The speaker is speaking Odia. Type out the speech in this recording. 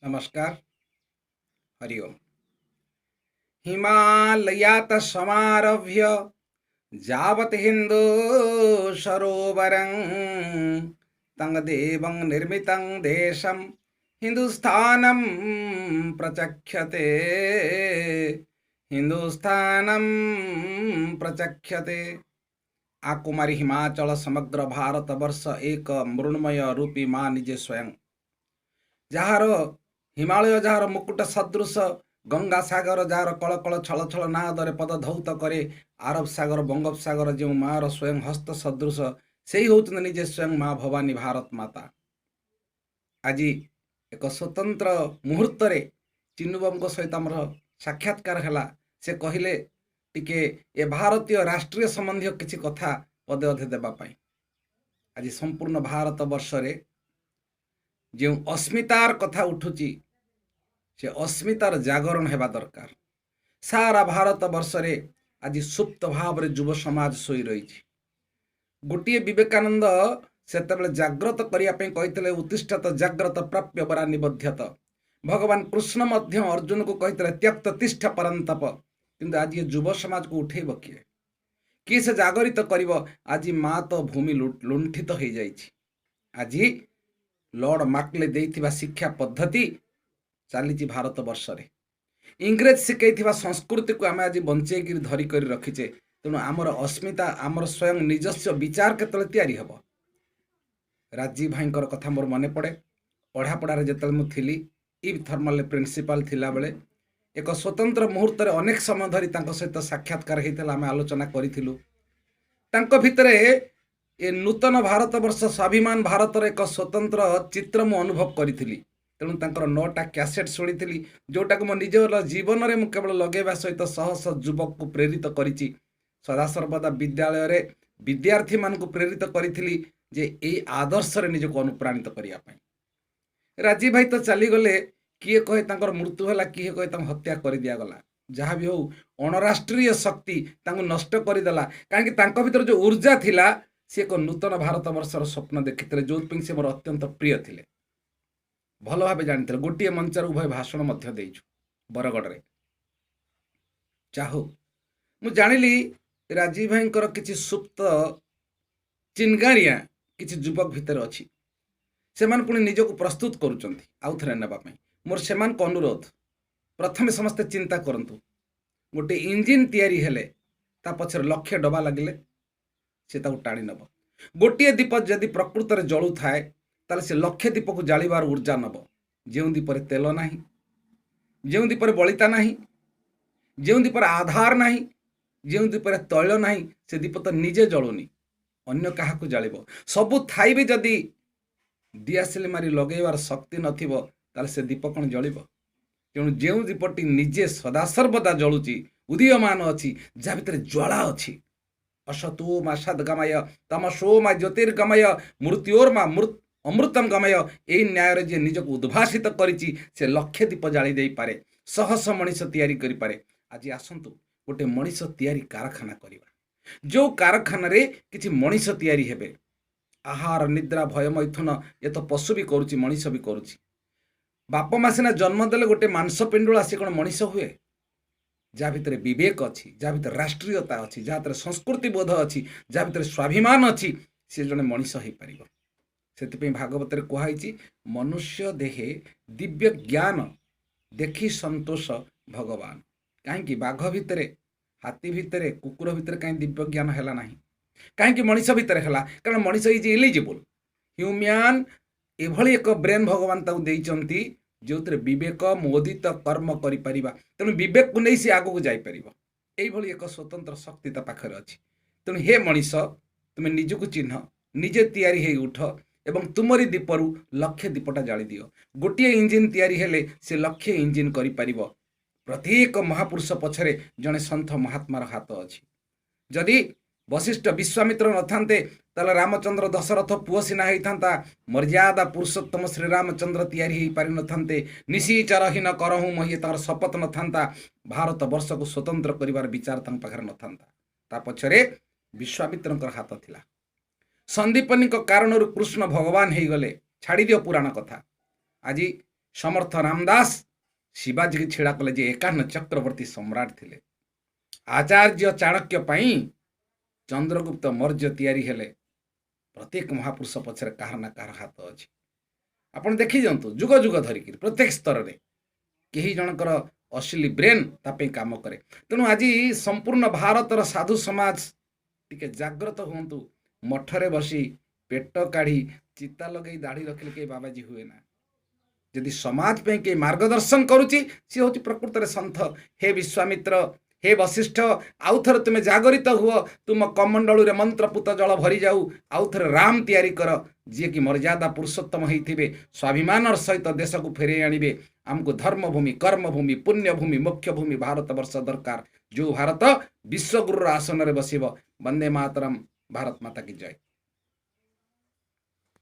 ନମସ୍କାର, ହରି ଓମ୍। ହିମାଲୟାତ ସମାରଭ୍ୟ ଯାବତ୍ ହିନ୍ଦୁ ସରୋବରଂ ତଂ ଦେବଂ ନିର୍ମିତଂ ଦେଶಂ ହିନ୍ଦୁସ୍ଥାନಂ ପ୍ରଚକ୍ଷତେ, ହିନ୍ଦୁସ୍ଥାନಂ ପ୍ରଚକ୍ଷତେ। ଆକୁମାରୀ ହିମାଚଳ ସମଗ୍ର ଭାରତ ବର୍ଷ ଏକ ମୃଣ୍ମୟ ରୂପୀ ମା ନିଜେ ସ୍ୱୟଂ, ଯାହାର ହିମାଳୟ ଯାହାର ମୁକୁଟ ସଦୃଶ, ଗଙ୍ଗା ସାଗର ଯାହାର କଳକଳ ଛଳ ଛଳ ନାଦରେ ପଦ ଧୌତ କରେ, ଆରବ ସାଗର ବଙ୍ଗୋପସାଗର ଯେଉଁ ମାର ସ୍ୱୟଂ ହସ୍ତ ସଦୃଶ, ସେଇ ହେଉଛନ୍ତି ନିଜେ ସ୍ୱୟଂ ମା ଭବାନୀ ଭାରତ ମାତା। ଆଜି ଏକ ସ୍ୱତନ୍ତ୍ର ମୁହୂର୍ତ୍ତରେ ଚିନ୍ନୁବାବୁଙ୍କ ସହିତ ଆମର ସାକ୍ଷାତକାର ହେଲା। ସେ କହିଲେ ଟିକେ ଏ ଭାରତୀୟ ରାଷ୍ଟ୍ରୀୟ ସମ୍ବନ୍ଧୀୟ କିଛି କଥା ପଦେ ଅଧେ ଦେବା ପାଇଁ। ଆଜି ସମ୍ପୂର୍ଣ୍ଣ ଭାରତ ବର୍ଷରେ ଯେଉଁ ଅସ୍ମିତାର କଥା ଉଠୁଛି, ସେ ଅସ୍ମିତାର ଜାଗରଣ ହେବା ଦରକାର। ସାରା ଭାରତ ବର୍ଷରେ ଆଜି ସୁପ୍ତ ଭାବରେ ଯୁବ ସମାଜ ଶୋଇ ରହିଛି। ଗୋଟିଏ ବିବେକାନନ୍ଦ ସେତେବେଳେ ଜାଗ୍ରତ କରିବା ପାଇଁ କହିଥିଲେ, ଉତ୍ତିଷ୍ଠତ ଜାଗ୍ରତ ପ୍ରାପ୍ୟ ବରା ନିବଧ୍ୟତ। ଭଗବାନ କୃଷ୍ଣ ମଧ୍ୟ ଅର୍ଜୁନକୁ କହିଥିଲେ, ତ୍ୟକ୍ତ ତିଷ୍ଠ ପରନ୍ତପ। କିନ୍ତୁ ଆଜି ଏ ଯୁବ ସମାଜକୁ ଉଠେଇବ କିଏ? କିଏ ସେ ଜାଗରିତ କରିବ? ଆଜି ମା ତ ଭୂମି ଲୁଣ୍ଠିତ ହେଇଯାଇଛି। ଆଜି ଲର୍ଡ ମାକଲେ ଦେଇଥିବା ଶିକ୍ଷା ପଦ୍ଧତି ଚାଲିଛି ଭାରତ ବର୍ଷରେ। ଇଂରେଜ ଶିଖେଇଥିବା ସଂସ୍କୃତିକୁ ଆମେ ଆଜି ବଞ୍ଚେଇକିରି ଧରିକରି ରଖିଛେ। ତେଣୁ ଆମର ଅସ୍ମିତା, ଆମର ସ୍ୱୟଂ ନିଜସ୍ୱ ବିଚାର କେତେବେଳେ ତିଆରି ହେବ? ରାଜୀବ ଭାଇଙ୍କର କଥା ମୋର ମନେ ପଡ଼େ। ପଢ଼ାପଢ଼ାରେ ଯେତେବେଳେ ମୁଁ ଥିଲି, ଇଭ୍ ଥର୍ମାଲରେ ପ୍ରିନ୍ସିପାଲ ଥିଲାବେଳେ ଏକ ସ୍ୱତନ୍ତ୍ର ମୁହୂର୍ତ୍ତରେ ଅନେକ ସମୟ ଧରି ତାଙ୍କ ସହିତ ସାକ୍ଷାତକାର ହେଇଥିଲା। ଆମେ ଆଲୋଚନା କରିଥିଲୁ। ତାଙ୍କ ଭିତରେ ଏ ନୂତନ ଭାରତବର୍ଷ, ସ୍ୱାଭିମାନ ଭାରତର ଏକ ସ୍ୱତନ୍ତ୍ର ଚିତ୍ର ମୁଁ ଅନୁଭବ କରିଥିଲି। ତେଣୁ ତାଙ୍କର 9ଟା କ୍ୟାସେଟ୍ ଶୁଣିଥିଲି, ଯେଉଁଟାକୁ ମୋ ନିଜର ଜୀବନରେ ମୁଁ କେବଳ ଲଗେଇବା ସହିତ ଶହ ଶହ ଯୁବକକୁ ପ୍ରେରିତ କରିଛି। ସଦାସର୍ବଦା ବିଦ୍ୟାଳୟରେ ବିଦ୍ୟାର୍ଥୀମାନଙ୍କୁ ପ୍ରେରିତ କରିଥିଲି ଯେ ଏଇ ଆଦର୍ଶରେ ନିଜକୁ ଅନୁପ୍ରାଣିତ କରିବା ପାଇଁ। ରାଜୀବ ଭାଇ ତ ଚାଲିଗଲେ। କିଏ କହେ ତାଙ୍କର ମୃତ୍ୟୁ ହେଲା, କିଏ କହେ ତାଙ୍କୁ ହତ୍ୟା କରିଦିଆଗଲା। ଯାହା ବି ହଉ, ଅଣରାଷ୍ଟ୍ରୀୟ ଶକ୍ତି ତାଙ୍କୁ ନଷ୍ଟ କରିଦେଲା। କାହିଁକି ତାଙ୍କ ଭିତରେ ଯେଉଁ ଉର୍ଜା ଥିଲା, ସେ ଏକ ନୂତନ ଭାରତ ବର୍ଷର ସ୍ୱପ୍ନ ଦେଖିଥିଲେ, ଯେଉଁଥିପାଇଁ ସେ ମୋର ଅତ୍ୟନ୍ତ ପ୍ରିୟ ଥିଲେ। ଭଲ ଭାବେ ଜାଣିଥିଲେ। ଗୋଟିଏ ମଞ୍ଚରେ ଉଭୟ ଭାଷଣ ମଧ୍ୟ ଦେଇଛୁ ବରଗଡ଼ରେ। ଚାହୁ ମୁଁ ଜାଣିଲି, ରାଜୀବ ଭାଇଙ୍କର କିଛି ସୁପ୍ତ ଚିନଗାରିଆ କିଛି ଯୁବକ ଭିତରେ ଅଛି। ସେମାନେ ପୁଣି ନିଜକୁ ପ୍ରସ୍ତୁତ କରୁଛନ୍ତି ଆଉ ଥରେ ନେବା ପାଇଁ। ମୋର ସେମାନଙ୍କୁ ଅନୁରୋଧ, ପ୍ରଥମେ ସମସ୍ତେ ଚିନ୍ତା କରନ୍ତୁ, ଗୋଟେ ଇଞ୍ଜିନ୍ ତିଆରି ହେଲେ ତା ପଛରେ ଲକ୍ଷେ ଡବା ଲାଗିଲେ ସେ ତାକୁ ଟାଣି ନେବ। ଗୋଟିଏ ଦୀପ ଯଦି ପ୍ରକୃତରେ ଜଳୁଥାଏ, ତାହେଲେ ସେ ଲକ୍ଷେ ଦୀପକୁ ଜାଳିବାର ଉର୍ଜା ନେବ। ଯେଉଁ ଦୀପରେ ତେଲ ନାହିଁ, ଯେଉଁ ଦୀପରେ ବଳିତା ନାହିଁ, ଯେଉଁ ଦୀପରେ ଆଧାର ନାହିଁ, ଯେଉଁ ଦୀପରେ ତୈଳ ନାହିଁ, ସେ ଦୀପ ତ ନିଜେ ଜଳୁନି, ଅନ୍ୟ କାହାକୁ ଜାଳିବ? ସବୁ ଥାଇ ବି ଯଦି ଦିଆସିଲି ମାରି ଲଗେଇବାର ଶକ୍ତି ନଥିବ, ତାହେଲେ ସେ ଦୀପ କ'ଣ ଜଳିବ? ତେଣୁ ଯେଉଁ ଦୀପଟି ନିଜେ ସଦାସର୍ବଦା ଜଳୁଛି, ଉଦୀୟମାନ ଅଛି, ଯାହା ଭିତରେ ଜ୍ୱାଳା ଅଛି, ଅସତୋ ମା ସଦ୍ଗମୟ, ତମସୋ ମା ଜ୍ୟୋତିର୍ଗମୟ, ମୃତ୍ୟୋର୍ମା ଅମୃତମ ଗମୟ, ଏଇ ନ୍ୟାୟରେ ଯିଏ ନିଜକୁ ଉଦ୍ଭାସିତ କରିଛି, ସେ ଲକ୍ଷେ ଦୀପ ଜାଳି ଦେଇପାରେ, ଶହ ଶହ ମଣିଷ ତିଆରି କରିପାରେ। ଆଜି ଆସନ୍ତୁ ଗୋଟେ ମଣିଷ ତିଆରି କାରଖାନା କରିବା, ଯେଉଁ କାରଖାନାରେ କିଛି ମଣିଷ ତିଆରି ହେବେ। ଆହାର, ନିଦ୍ରା, ଭୟ, ମୈଥୁନ, ଏ ତ ପଶୁ ବି କରୁଛି, ମଣିଷ ବି କରୁଛି। ବାପ ମା ସିନା ଜନ୍ମ ଦେଲେ ଗୋଟେ ମାଂସ ପିଣ୍ଡୁଳା, ସେ କ'ଣ ମଣିଷ ହୁଏ? ଯାହା ଭିତରେ ବିବେକ ଅଛି, ଯାହା ଭିତରେ ରାଷ୍ଟ୍ରୀୟତା ଅଛି, ଯାହା ଭିତରେ ସଂସ୍କୃତି ବୋଧ ଅଛି, ଯାହା ଭିତରେ ସ୍ୱାଭିମାନ ଅଛି, ସେ ଜଣେ ମଣିଷ ହେଇପାରିବ। ସେଥିପାଇଁ ଭାଗବତରେ କୁହାହେଇଛି, ମନୁଷ୍ୟ ଦେହେ ଦିବ୍ୟ ଜ୍ଞାନ ଦେଖି ସନ୍ତୋଷ ଭଗବାନ। କାହିଁକି ବାଘ ଭିତରେ, ହାତୀ ଭିତରେ, କୁକୁର ଭିତରେ କାହିଁ ଦିବ୍ୟ ଜ୍ଞାନ ହେଲା ନାହିଁ? କାହିଁକି ମଣିଷ ଭିତରେ ହେଲା? କାରଣ ମଣିଷ is eligible human. ଏଭଳି ଏକ ବ୍ରେନ୍ ଭଗବାନ ତାକୁ ଦେଇଛନ୍ତି, ଯେଉଁଥିରେ ବିବେକ ମୋଦିତ କର୍ମ କରିପାରିବା। ତେଣୁ ବିବେକକୁ ନେଇ ସେ ଆଗକୁ ଯାଇପାରିବ। ଏଇଭଳି ଏକ ସ୍ୱତନ୍ତ୍ର ଶକ୍ତି ତା ପାଖରେ ଅଛି। ତେଣୁ ହେ ମଣିଷ, ତୁମେ ନିଜକୁ ଚିହ୍ନ, ନିଜେ ତିଆରି ହେଇ ଉଠ ଏବଂ ତୁମରି ଦୀପରୁ ଲକ୍ଷେ ଦୀପଟା ଜାଳି ଦିଅ। ଗୋଟିଏ ଇଞ୍ଜିନ୍ ତିଆରି ହେଲେ ସେ ଲକ୍ଷେ ଇଞ୍ଜିନ୍ କରିପାରିବ। ପ୍ରତ୍ୟେକ ମହାପୁରୁଷ ପଛରେ ଜଣେ ସନ୍ଥ ମହାତ୍ମାର ହାତ ଅଛି। ଯଦି ବଶିଷ୍ଠ ବିଶ୍ୱାମିତ୍ର ନଥାନ୍ତେ, ତାହେଲେ ରାମଚନ୍ଦ୍ର ଦଶରଥ ପୁଅ ସିନା ହେଇଥାନ୍ତା, ମର୍ଯ୍ୟାଦା ପୁରୁଷୋତ୍ତମ ଶ୍ରୀରାମଚନ୍ଦ୍ର ତିଆରି ହେଇପାରିନଥାନ୍ତେ। ନିଶିଚରହୀନ କରହୁଁ ମହି ତାଙ୍କର ଶପଥ ନଥାନ୍ତା। ଭାରତ ବର୍ଷକୁ ସ୍ୱତନ୍ତ୍ର କରିବାର ବିଚାର ତାଙ୍କ ପାଖରେ ନଥାନ୍ତା। ତା ପଛରେ ବିଶ୍ୱାମିତ୍ରଙ୍କର ହାତ ଥିଲା। ସନ୍ଦୀପନୀଙ୍କ କାରଣରୁ କୃଷ୍ଣ ଭଗବାନ ହେଇଗଲେ। ଛାଡ଼ିଦିଅ ପୁରାଣ କଥା। ଆଜି ସମର୍ଥ ରାମଦାସ ଶିବାଜୀକି ଛିଡ଼ା କଲେ, ଯେ 51 ଚକ୍ରବର୍ତ୍ତୀ ସମ୍ରାଟ ଥିଲେ। ଆଚାର୍ଯ୍ୟ ଚାଣକ୍ୟ ପାଇଁ ଚନ୍ଦ୍ରଗୁପ୍ତ ମୌର୍ଯ୍ୟ ତିଆରି ହେଲେ। ପ୍ରତ୍ୟେକ ମହାପୁରୁଷ ପଛରେ କାହାର ନା କାହାର ହାତ ଅଛି। ଆପଣ ଦେଖିଦିଅନ୍ତୁ, ଯୁଗ ଯୁଗ ଧରିକିରି ପ୍ରତ୍ୟେକ ସ୍ତରରେ କେହି ଜଣଙ୍କର ଅସଲି ବ୍ରେନ୍ ତା ପାଇଁ କାମ କରେ। ତେଣୁ ଆଜି ସମ୍ପୂର୍ଣ୍ଣ ଭାରତର ସାଧୁ ସମାଜ ଟିକେ ଜାଗ୍ରତ ହୁଅନ୍ତୁ। ମଠରେ ବସି ପେଟ କାଢ଼ି ଚିତା ଲଗେଇ ଦାଢ଼ି ରଖିଲେ କେହି ବାବାଜୀ ହୁଏ ନା। ଯଦି ସମାଜ ପାଇଁ କେହି ମାର୍ଗଦର୍ଶନ କରୁଛି, ସିଏ ହେଉଛି ପ୍ରକୃତରେ ସନ୍ଥ। ହେ ବିଶ୍ୱାମିତ୍ର, ହେ ବଶିଷ୍ଠ, ଆଉ ଥରେ ତୁମେ ଜାଗରିତ ହୁଅ। ତୁମ କମଣ୍ଡଳୁରେ ମନ୍ତ୍ରପୁତ ଜଳ ଭରିଯାଉ। ଆଉ ଥରେ ରାମ ତିଆରି କର, ଯିଏକି ମର୍ଯ୍ୟାଦା ପୁରୁଷୋତ୍ତମ ହେଇଥିବେ, ସ୍ୱାଭିମାନର ସହିତ ଦେଶକୁ ଫେରେଇ ଆଣିବେ। ଆମକୁ ଧର୍ମଭୂମି, କର୍ମଭୂମି, ପୁଣ୍ୟଭୂମି, ମୋକ୍ଷଭୂମି ଭାରତବର୍ଷ ଦରକାର, ଯେଉଁ ଭାରତ ବିଶ୍ୱଗୁରୁର ଆସନରେ ବସିବ। ବନ୍ଦେ ମାତରମ୍, ଭାରତ ମାତା କି ଜୟ।